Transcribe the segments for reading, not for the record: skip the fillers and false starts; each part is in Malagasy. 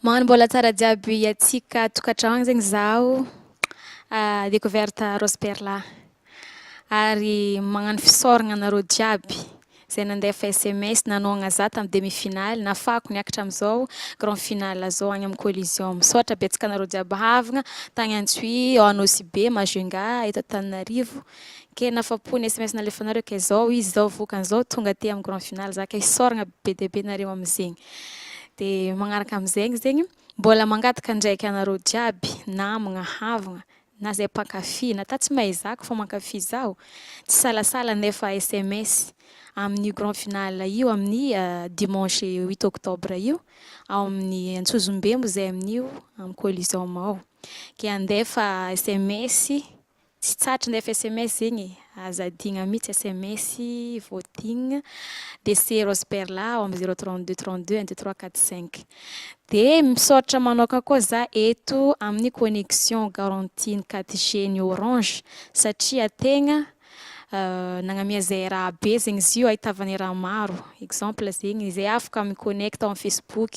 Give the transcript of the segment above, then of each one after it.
Magnano mbola tsara jiaby atsika tokantragno zegny zaho Découverte Rose Perla ary magnano fisaoragna anareo jiaby zay nandefa SMS nanohagna za tamin'ny demi finale nahafahako niakatra amizao grand finale zao agny amin'ny Coliseum. Misaotra betsaka anareo jiaby havagna tagny Antsohihy, ao Anosibe, Majunga, eto Antananarivo. Ke nahafapo ny SMS nalefanareo ke zao izy zao vokany zao tonga aty amin'ny grand finale za ke isaoragna be dia be nareo amizegny. De magnaraka amizegny zegny, mbola mangataka ndraiky anareo jiaby namagna, havagna, na zay mpankafy na ta tsy mahay zako fa mankafy zaho, tsy salasala andefa SMS amin'io grand finale io amin'ny dimanche 8 octobre io, ao amin'ny Antsozombe moa zay amin'io, amin'ny Coliseum ao. Ke andefa SMS, tsy tsatra andefa SMS zegny e, aza adigna mihitsy SMS, voting, DC Rose Perla ao amin'ny 032 32 1 2 3 4 5. De misaotra manokana koa za eto amin'ny connexion garantie ny 4G ny Orange satria tegna nagnamia zay raha be zegny izy io ahitavanay raha maro. Exemple zegny zay afaka mi-connecte ao amin'ny Facebook,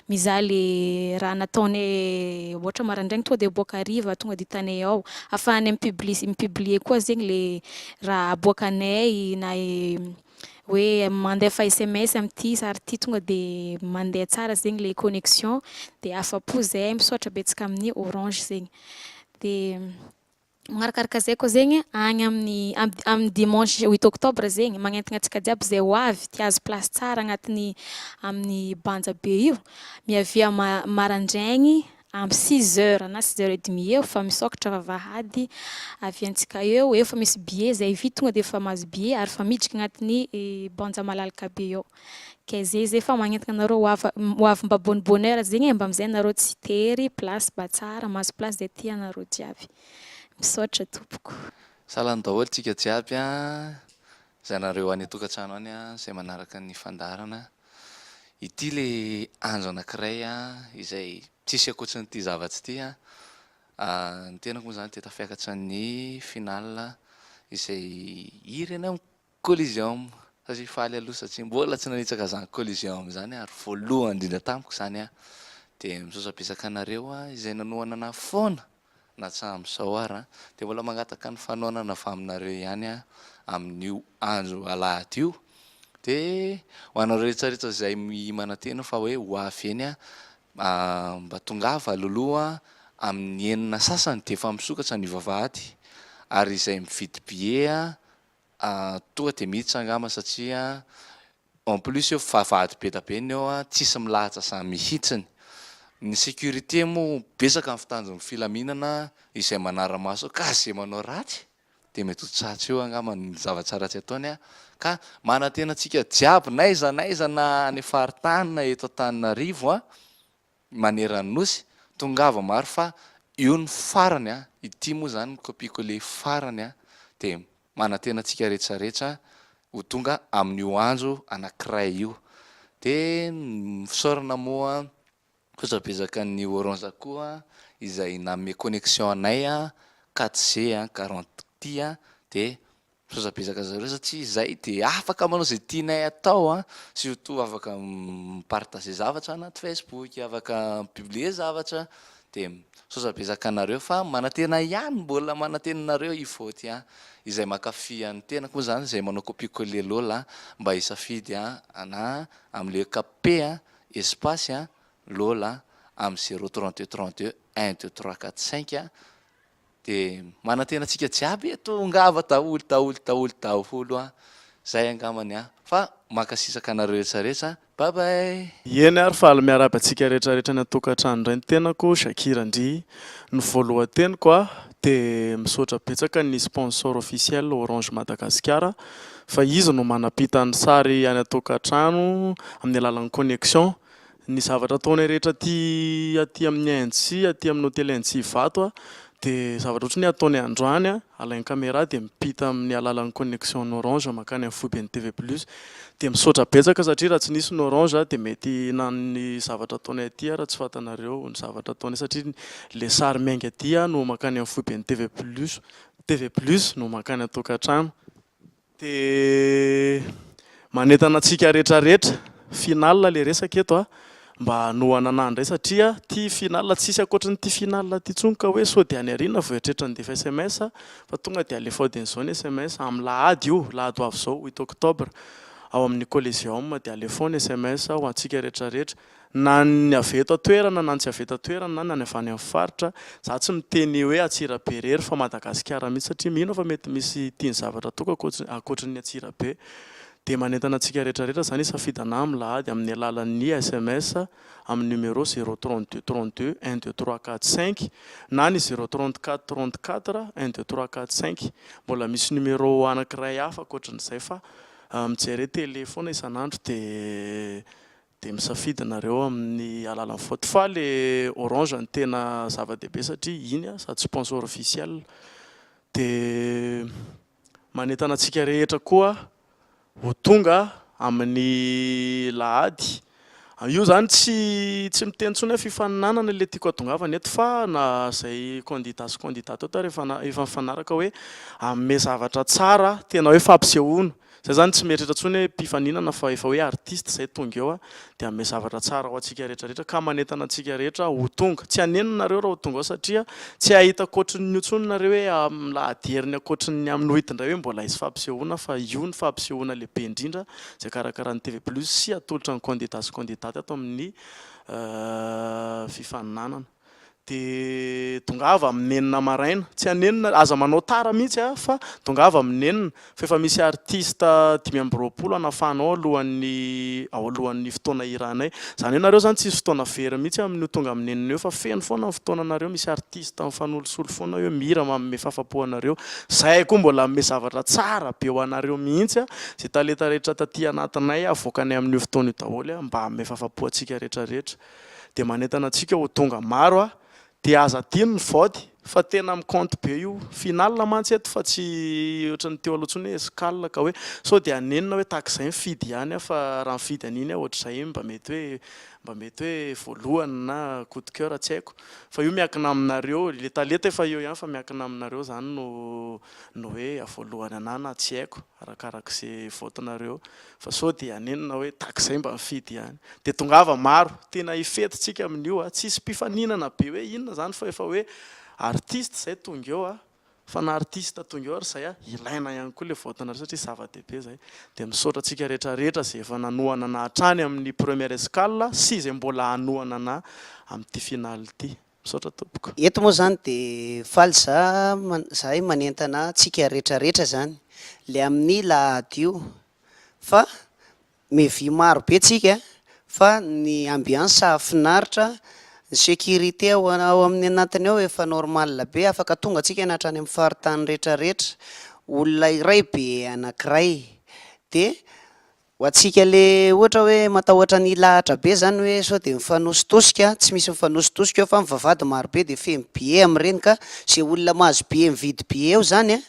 mizaha le raha nataonay ohatra maraindraigny tonga de aboaka hariva tonga de hitanay ao. Ahafahanay mi-publis- mi-publier koa zegny le raha aboakanay na hoe mandefa SMS am'ty sary ty tonga de mandeha tsara zegny le connexion de afa-po zahay misaotra betsaka amin'ny Orange zegny. De magnarakaraka zay koa zegny agny amin'ny am- amin'ny dimanche 8 octobre zegny magnentana antsika jiaby zay ho avy te hahazo place tsara agnatin'ny amin'ny banja be io, miavia ma- maraindraigny amy 6 heures na 6 heures et demi eo fa misôkatra vavahady, aviantsika eo, efa misy billet zay hividy tonga de efa mahazo billet ary fa miditra agnatin'ny banja malalaka be ao. Ke zay zay fa magnentana anareo ho avy ho avy mba bonne bonne heure zegny e, mba am'zay nareo tsy tery, place mba tsara, mahazo place zay tianareo jiaby. Misaotra tompoko. Salama daholo tsika jiaby a, zay nareo any an-tokantrano any a, zay manaraka ny fandaharana. Ity le andro anankiray a, izay tsisy ankoatran'ity zavatsy ity a. Ny tenako moa zany de tafiakatra ny finale izay hiry eny amin'ny Coliseum satria faly aloha satria mbola tsy nanitsaka zany Coliseum zany ary voalohany indrindra tamiko zany a. De misaotra betsaka anareo a izay nanohana anahy foana na hatramin'izao ary a, de mbola mangataka ny fanohanana avy aminareo ihany a amin'io andro alahady io. De ho anareo rehetrarehetra izay manantena fa hoe ho avy eny a, mba tongava alohaloha amin'ny 6 sasany de efa misokatra ny vavahady ary izay mividy billet a tonga de miditra angamba satria en plus eo vavahady be da be ny eo a, tsisy milahatra zany mihitsiny. Ny sécurité moa betsaka ny fitandro ny filaminana izay manara-maso ka zay manao ratsy de mety ho tratry eo angamba ny zavatra ratsy ataony a. Ka manantena antsika jiaby n'aiza n'aiza na any faritany na eto Antananarivo a, manerana ny nosy, tongava maro fa io ny farany a, ity moa zany copier-coller farany a, de manantena antsika rehetrarehetra ho tonga amin'io andro anankiray io. De fisaorana moa misaotra betsaka ny Orange koa izay nanome connexion anay a 4G a garantie a, de misaotra betsaka zareo satria zay de afaka manao zay tianay atao a, surtout afaka mi-partager zavatra anaty Facebook, afaka mi-publier zavatra, de misaotra betsaka anareo fa manantena ihany mbola manantena anareo hivoty a, izay mankafy an'ny tenako moa zany zay manao copier-coller Lôla mba hisafidy a na am'le KP a espace a Lôla amin'ny 032 32 1 2 3 4 5 a, de manantena antsika jiaby tongava daholo daholo daholo daholo a, zay angambany a fa mankasitraka anareo rehetrarehetra, bye bye. Eny ary faly miarahaba antsika rehetrarehetra any an-tokantrano indray ny tenako Shakira Ndry. Ny voalohan-teniko a de misaotra betsaka ny sponsor officiel Orange Madagasikara fa izy no manampita ny sary any an-tokantrano amin'ny alalan'ny connexion. Ny zavatra ataonay rehetra aty aty amin'ny Indsi, aty amin'ny hôtely Indsi Ivato a de zavatra ohatran'ny hoe ataonay androany a, alain'ny caméra de mipita amin'ny alalan'ny connexion ny Orange mankany amin'ny foiben'ny TV Plus. De misaotra betsaka satria raha tsy nisy ny Orange de mety na ny zavatra ataonay aty ara tsy fantanareo ny zavatra ataonay satria le sary miainga aty a no mankany amin'ny foiben'ny TV Plus, TV Plus no mankany an-tokantrano. De manentana antsika rehetrarehetra, finale le resaka eto a, mba hanohana anah indray satria ty finale tsisy ankoatran'ity finale ty intsony ka hoe sao dia any aoriana vao eritreritra handefa sms fa tonga dia alefao dieny izao ny sms amin'ny lahady io, lahady ho avy izao huit octobre ao amin'ny Coliseum dia alefao ny sms ho antsika rehetra rehetra na ny avy eto an-toerana na ny tsy avy eto an-toerana na ny avy any amin'ny faritra, za tsy miteny hoe Antsirabe irery fa Madagasikara mihitsy satria mino aho fa mety misy tia ny zavatra ataoko ankoatry ny Antsirabe. Dia manentana antsika rehetra rehetra izany hisafidy anah amin'ny lahady amin'ny alalan'ny sms amin'ny numéro zéro 32 32 un deux trois quatre cinq na ny zéro 34 34 un deux trois quatre cinq. Mbola misy numéro anankiray hafa ankoatrin'izay fa mijere télé foana isan'andro dia Dia misafidy nareo amin'ny alalan'ny vote fa le orange no tena zava-dehibe satria iny sady sponsor officiel. Dia manentana antsika rehetra koa ho tonga amin'ny lahady. Io zany tsy tsy miteny intsony hoe fifaninanana le tiako hatongavana eto fa na zay candidat sy candidate eto ary efa efa nifanaraka hoe hanome zavatra tsara tena hoe fampisehoana. Zay zany tsy mieritreritra tsony hoe mpifaninana fa efa hoe artiste zay tonga eo dia hanome zavatra tsara ho antsika rehetra rehetra ka manentana antsika rehetra ho tonga. Tsy hanenina nareo raha ho tonga ao satria tsy hahita ankoatrin'io tsony nareo hoe amin'ny lahady heriny ankoatrin'ny amin'ny huit indray hoe mbola hisy fampisehoana fa io ny fampisehoana lehibe indrindra izay karakarain'ny TV Plus sy atolotra ny candidat sy candidate ato amin'ny fifaninanana. Dia tongava amin'ny enina maraina. Tsy hanenina, aza manao tara mihitsy a, fa tongava amin'ny enina. Fa efa misy artiste 25 hanafanao alohan'ny, ao alohan'ny fotoana hiranay. Izany hoe nareo izany tsisy fotoana very mihitsy amin'io tonga amin'ny enina io fa feno foana ny fotoananareo, misy artiste mifanolosolo foana eo mihira manome fahafapo anareo. Zahay koa mbola hanome zavatra tsara be ho anareo mihitsy a, izay talenta rehetra taty anatinay avoakanay amin'io fotoana io daholo mba hanome fahafapo antsika rehetra rehetra. dia manentana antsika ho tonga maro a! Dia aza adino ny vote fa tena mi compte be io, finale mantsy eto fa tsy ohatran'ny teo aloha intsony hoe escale ka hoe sao dia hanenina hoe tahak'izay mifidy ihany aho fa raha mifidy an'iny aho ohatr'izay mba mety hoe mba mety hoe voalohany na coup de coeur tsy haiko fa io miankina aminareo, le talenta efa eo ihany fa miankina aminareo zany no no hoe voalohany anah na tsy haiko arakarak'ze vote-nareo. Fa sao dia hanenina hoe takizay mba mifidy ihany. Dia tongava maro, tena hifety tsika amin'io a, tsisy mpifaninana be hoe inona zany fa efa hoe artiste zay tonga eo a, fa na artiste tonga eo ary zay a, ilaina ihany koa le vote-nareo satria zava-dehibe zay. Dia misaotra antsika rehetra rehetra zay efa nanohana anah hatrany amin'ny première escale sy zay mbola hanohana anah amin'ity finale ity. Misaotra tompoko. Eto moa zany de faly za zahay manentana antsika retraretra zany le amin'ny lahady io fa miavia maro be tsika fa ny ambiance hahafinaritra, ny sécurité ao ao amin'ny anatiny ao efa normal be afaka tonga tsika na hatrany amin'ny faritany retraretra, olona iray be anakiray de Ho antsika le ohatra hoe matahotra ny hilahatra be zany hoe sao de mifanositosika, tsy misy mifanositosika eo fa ny vavahady maro be de feno billet amin'ireny ka ze olona mahazo billet mividy billet eo zany an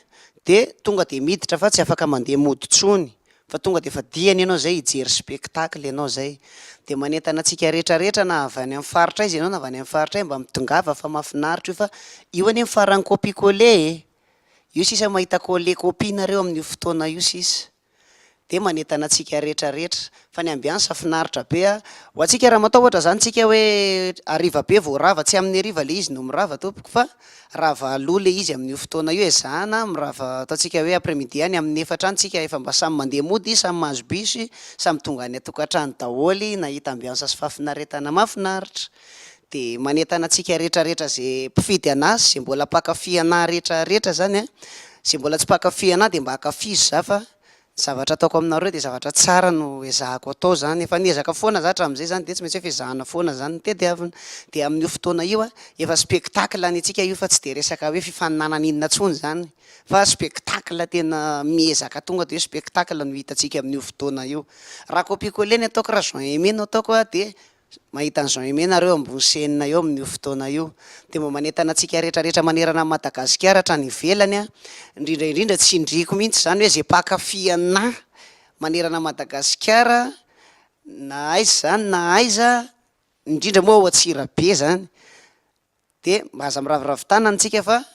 de tonga de miditra fa tsy afaka mandeha mody tsony fa tonga de efa diany ianao zay hijery spectacle ianao zay. De manentana antsika rehetra rehetra na avy any amin'ny faritra aiza ianao na avy any amin'ny faritra aiza mba mitongava fa mahafinaritra io fa io anie ny faran'ny copie coller e! Io sisa mahita coller copie nareo amin'io fotoana io sisa. Dia manentana antsika rehetra rehetra. Fa ny ambiance finaritra be a. Ho antsika raha matahotra zany tsika hoe hariva be vao rava, tsy amin'ny hariva le izy no mirava tompoko fa rava aloha le izy amin'io fotoana io ezahana mirava ataontsika hoe après midi any amin'ny efatra any tsika efa mba samy mandeha mody, samy mahazo bus, samy tonga any an-tokantrano daholo nahita ambiance sy fahafinaretana mahafinaritra. Dia manentana antsika rehetra rehetra ze mpifidy anah sy ze mbola mpankafy anah rehetra rehetra zany an, ze mbola tsy mpankafy anah dia mba ankafizo za fa ny zavatra ataoko aminareo dia zavatra tsara no ezahako atao zany, efa niezaka foana za hatramin'izay zany dia tsy maintsy hoe fezahana foana zany no tediavina, dia amin'io fotoana io an efa spectacle ny antsika io fa tsy dia resaka hoe fifaninanana inona intsony zany fa spectacle tena miezaka tonga dia hoe spectacle no hitantsika amin'io fotoana io, raha copie coller ny ataoko raha Jean Aimé no ataoko an dia Mahita an'i Jean Aimé nareo ambony scène eo amin'io fotoana io. Dia mba manentana antsika rehetra rehetra manerana an'i Madagasikara hatrany ivelany an, indrindra indrindra tsindriako mihitsy izany hoe izay mpankafy anà manerana an'i Madagasikara na aiza izany na aiza, indrindra moa ao Antsirabe izany, Dia mba aza miraviravy tanana tsika fa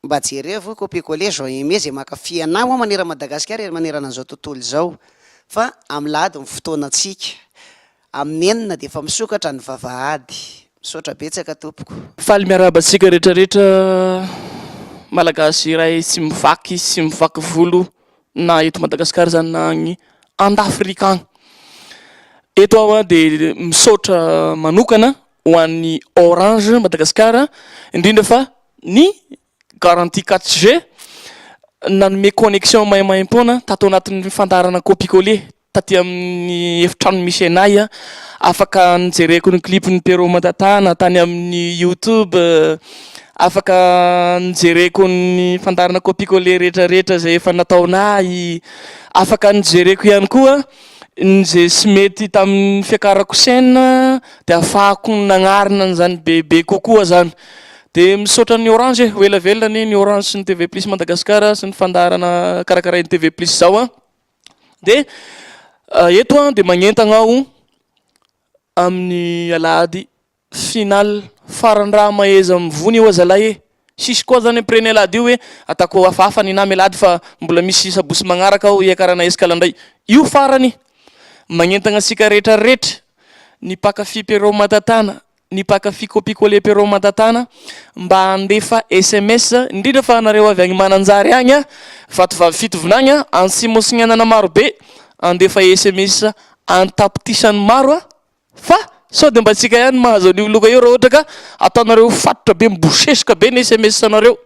mba jerevo copier coller Jean Aimé izay mankafy anah moa manerana Madagasikara ary manerana an'izao tontolo izao fa amin'ny lahady ny fotoanantsika. Amin'ny 6 dia efa misokatra ny vavahady. Misaotra betsaka tompoko. Faly miarahaba antsika rehetra rehetra Malagasy iray tsy mivaky sy mivaky volo na eto Madagasikara izany na agny andafrika agny. Eto aho dia misaotra manokana ho an'ny Orange Madagascar indrindra fa ny garantie 4G nanome connexion maimaimpoana tato anatin'ny fandaharana copie coller taty amin'ny efitrano misy anay afaka nijereko ny clip-n'i Pierrot Matatana tany amin'ny youtube, afaka nijereko ny fandaharana copie coller rehetra rehetra izay efa nataonay, afaka nijereko ihany koa ny izay tsy mety tamin'ny fiakarako chaîne dia ahafahako nagnarina an'izany bebe kokoa zany. Dia misaotra ny Orange e, ho ela velona anie ny Orange sy ny TV Plus Madagascar sy ny fandaharana karakarain'ny TV Plus izao an. Dia eto an dia magnentagna aho amin'ny alahady final farany raha maheza mivony io zalahy e! Sisy koa zany après ny alahady io hoe ataoko hafahafa ny namy alahady fa mbola misy sabotsy magnaraka aho hiakarana escale ndray. Io farany magnentagna antsika rehetra rehetra ny mpankafy Pierrot Matatana ny mpankafy copie coller Pierrot Matatana mba handefa sms indrindra fa anareo avy agny Mananjary agny a, Vatovavy Fitovinagny a, Antsimo Signanana maro be handefa sms an-tapitisany maro a, fa sao dia mba tsika ihany mahazo an'io loka io raha ohatra ka ataonareo fatotra be mibosesika be ny sms anareo.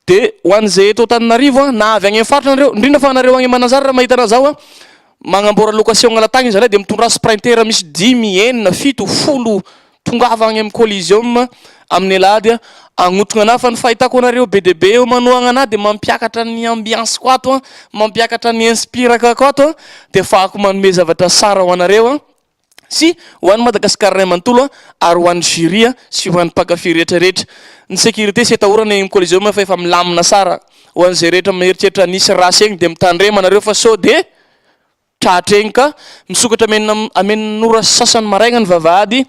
Dia ho an'izay eto Antananarivo a, na avy agny amin'ny faritra nareo, indrindra fa anareo agny Mananjary raha mahita anah zaho a, magnamboara location latagny zalahy dia mitondrà sprinter misy dimy, enina, fito, folo, tongava agny amin'ny coliseum amin'ny alahady a, hagnotrogna anah fa ny fahitako anareo be dia be eo manohagna anah dia mampiakatra ny ambiance-ko ato a, mampiakatra ny inspiraka-ko ato a, dia afahako manome zavatra sara ho anareo a. sy ho an'i Madagasikara iray manontolo ary ho an'ny jury sy ho an'ny mpankafy rehetra rehetra. Ny sécurité tsy atahorana eny amin'ny Coliseum fa efa milamina tsara. Ho an'izay rehetra mieritreritra hanisy race egny dia mitandrema nareo fa sao dia tratra egny ka misokatra amenina amenina ora sasany maraigna ny vavahady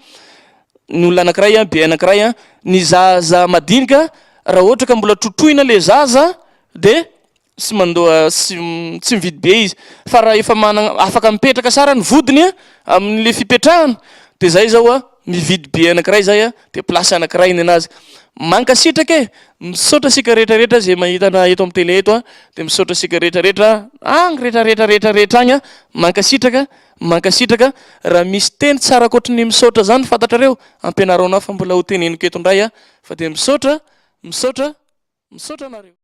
ny olona anakiray be anakiray ny zaza madinika raha ohatra ka mbola trotroina le zaza dia Tsy mandoa tsy tsy mividy be izy fa raha efa manana afaka mipetraka tsara ny vodiny a amin'le fipetrahana de zay zao a mividy billet anakiray zay a de place anakiray nenazy. Mankasitraka e! Misaotra antsika rehetra rehetra zay mahita anah eto amin'ny télé eto a de misaotra antsika rehetra rehetra agny rehetra rehetra rehetra rehetra agny a mankasitraka mankasitraka raha misy teny tsara ankoatry ny misaotra zany fantatrareo ampianaro anah fa mbola ho teneniko eto ndray a fa de misaotra misaotra misaotra anareo.